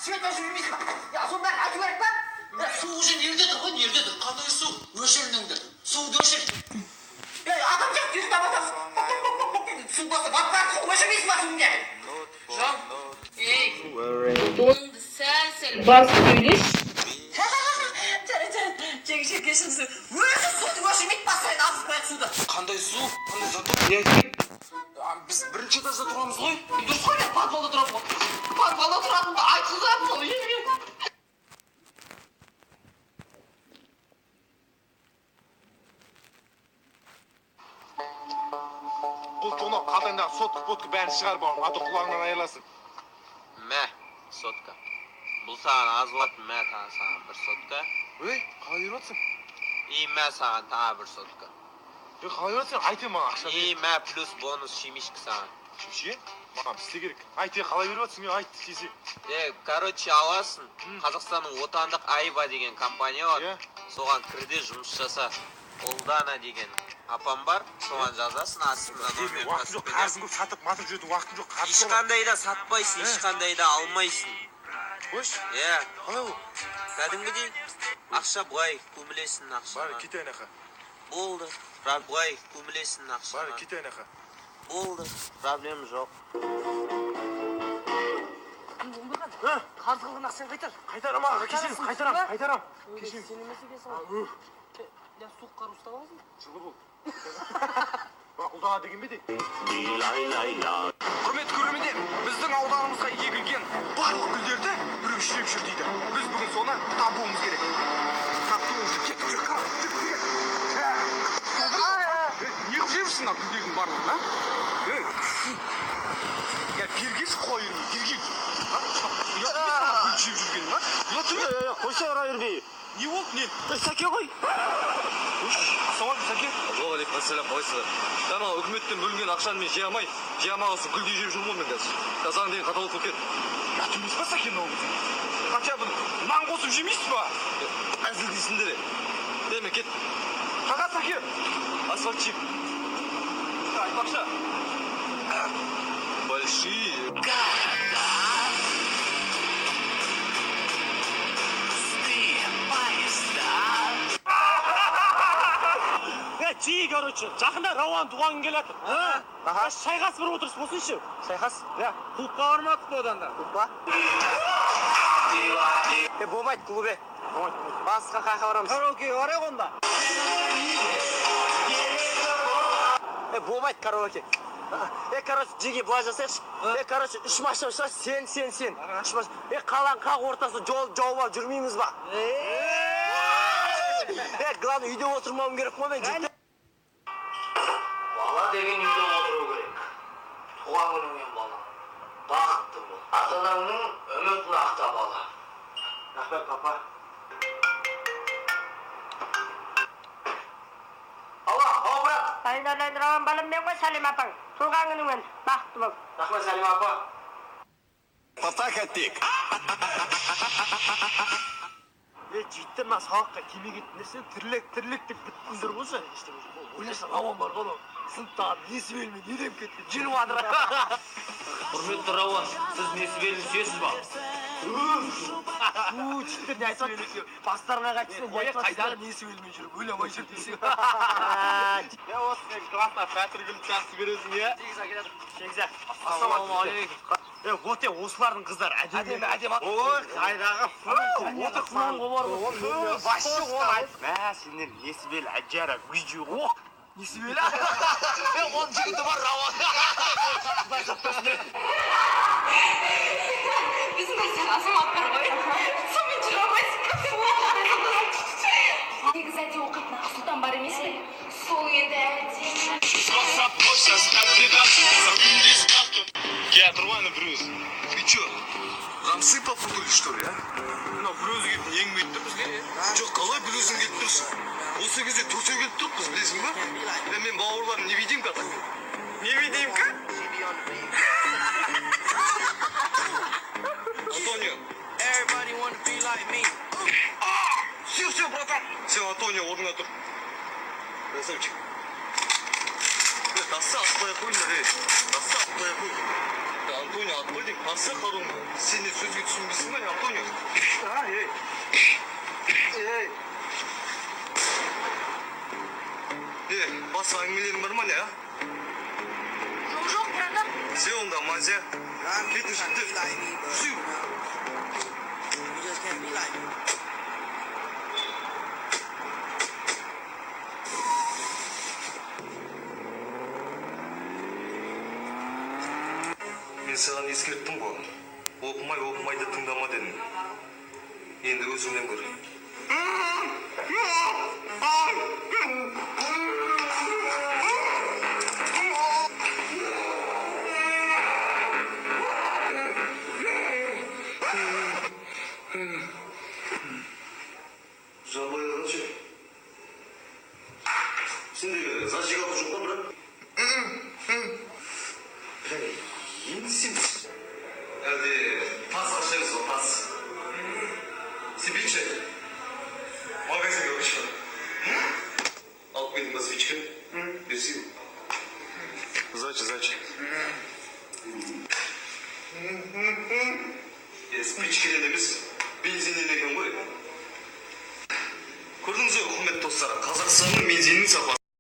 Свет өшіріп жүрмейсің ба? Я, соның бәрін айту керек па? Су уже нерде тұр ғой, нерде тұр? Қандай су? Өшіріңдер. Суды өшір. Ей, адам жоқ, ұйықтап жатамыз. Су болса, батпақ, су өшірмейсің ба суыңды? Жан. Ей, оныңды сәл-сәл басып сөйлеші. Жарайды, жеңеше, кешіріңіз. Өзі суды өшірмейді, постоянно ағызып қояды суды. Қандай су? Қандай затон? Біз бірінші этажда тұрамыз ғой. Дұрыс қой, мен подвалда тұрамын ғой. Подвалда тұратынымды айтқызамын сол елге. Бұл тонау қалтаңдағы сотка-потка бәрін шығар бауырым, а то құлағыңнан айырыласың. Мә, сотка. Бұл саған аз болады, мә тағы саған бір сотка. Ей, қалай беріп жатсың? И мә саған тағы бір сотка. Ей, қалай беріп жатсың? Айт маған ақша. И мә плюс бонус шемишка саған. Шемишке? Маған пісте керек. Айт, қалай беріп жатсың? Айт, десе. Короче, аласың. Қазақстанның отандық Айва деген компания бар. Соған кірде жұмыс жаса. Ұлдана деген апам бар, соған жазасың, астында номер. Уақытым жоқ, қарызым көп, сатып матып жүретін уақытым жоқ, қарызым. Ешқандай да сатпайсың, ешқандай да алмайсың. Қойшы. Иә. Қалай ол? Кәдімгідей ақша былай көмілесің ақшаға. Бар, кет аяққа. Болды. Былай көмілесің ақшаға. Бар, кет аяққа. Болды. Проблема жоқ. Қарыз қылған ақшаны қайтар. Қайтарам аға, кешіріңіз, қайтарам, қайтарам. Кешіріңіз. Сен емес екенсің ғой. Я суық қар ұстап аласың. Жылы бол. Ұлдана деген бе де? Құрметті көрермендер, біздің ауданымызға егілген барлық гүлдерді біреу жеп жүр дейді. Біз бүгін соны табуымыз керек. Таптым уже, кеттік жүр, қара, жүр, жүр. Не қылып жеп жүрсің мына гүлдердің барлығын, а? Ей, я бергеш қоя бермей, бергеш. Ұят емес пе гүл жеп жүргенің, а? Ұят емес? Қойса ұра бермей. Не болды, не? Сәке ғой. Ассалаумағалейкум, Сәке. Уағалейкум ассалам, қалайсыздар? Ана үкіметтен бөлінген ақшаны мен жей алмай, жей алмаған соң гүлдей жеп жүрмін ғой мен қазір. Қазан деген каталог болып кетті. Ұят емес па, Сәке, мынау? Хотя бы нан қосып жемейсіз ба? Әзілдейсіңдер. Е, мен кет. Қаға, Сәке. Асфальт жеп. Айтпақшы. Большие. Жиі, короче, жақында Рауан туған күн келатыр. Шайқас бір отырыс болсыншы. Шайқас? Иә. Клубқа бармадық па одан да? Клубқа? Болмайды, клубе. Болмайды. Басқа қайқа барамыз? Караокеге барайық онда. Болмайды караоке. Короче, жеге былай жасайықшы. Короче, үш машина шығар, сен, сен, сен. Үш машина. Қаланың қақ ортасы жол жауып алып жүрмейміз ба? Главное, үйде отырмауым керек қой мен, жігіттер. Бала деген үйде отыру керек. Туған күніңмен бала. Бақытты бол. Ата-анаңның үмітін ақта бала. Рахмет, папа. Алла, ау, брат. Айналайын, балам мен ғой, Сәлем апаң. Туған күніңмен бақытты бол. Рахмет, Сәлем апа. Папа кеттік. Жігіттер, мына сабаққа келмей кеттіңдер, сен тірлік, тірлік деп біттіңдер ғой сен. Ештеңе жоқ. Ойлашы, Рауан бар ғой, анау сыныптағы несібелімен неден кетті, желіп жатыр. Құрметті Рауан, сіз несібеліні сүйесіз ба? Фу, жігіттер, не айтып жатсың? Бастарыңа қайтсын, не айтып жатсың? Қайдағы несібелімен жүріп, өле алмай жүр десең. Осы сен класста пәтір гүлді жақсы көресің, иә? Шекзат, ассалаумағалейкум. Вот осылардың қыздары әдемі, әдемі. Ой, қайдағы фу, Отыр құнан ғой бар ғой. Вообще оны айт. Мә, сендер несібелі әджара гүжі ғой. Несібелі? Оның жігіті бар, Рауан. Құдай сақтасын. Біздің класста Азамат бар ғой. Сонымен жүре алмайсың. Негізі әде оқитын Ақсұлтан бар емес пе? Сол енді әдемі. Я нормально бір өзі. Ты чё, рамсы попутали, что ли, а? Мынау бір өзі келіп не әңгіме айтты бізге? Жоқ, қалай бір өзің келіп тұрсың? Осы кезде төртеу келіп тұрмыз, білесің ба? Мен бауырларым невидимка так. Невидимка? Антонио. Все, все, братан. Все, Антонио, орнына тұр. Красавчик. Таса, атпай ақ қойыңдар, ей. Таса, атпай ақ қой. Антонио, атпа деймін, таста қаруыңды. Сен не сөзге түсінбейсің ба, Антонио? Ей! Ей! Ей, басқа әңгімелерің бар ма не, а? Жоқ, жоқ, братан. Сен онда, Мазия. Кетіңіз, жігіттер. Жүр. Мен саған ескерттім ғой. Оқымай, оқымайды тыңдама дедім. Енді өзіңнен көр. Жабайылған ше. Сендегі зажигалка жоқ па, брат? Бля, енді сен әлде тас қашаймыз ба, тас? Сен бүйтші. Магазинге баршы. Алып келдің ба спичка? Берсей. Зачем, зачем? Спичкеден емес, бензиннен екен ғой. Көрдіңіз ғой, құрметті достар, Қазақстанның бензинінің сапасы.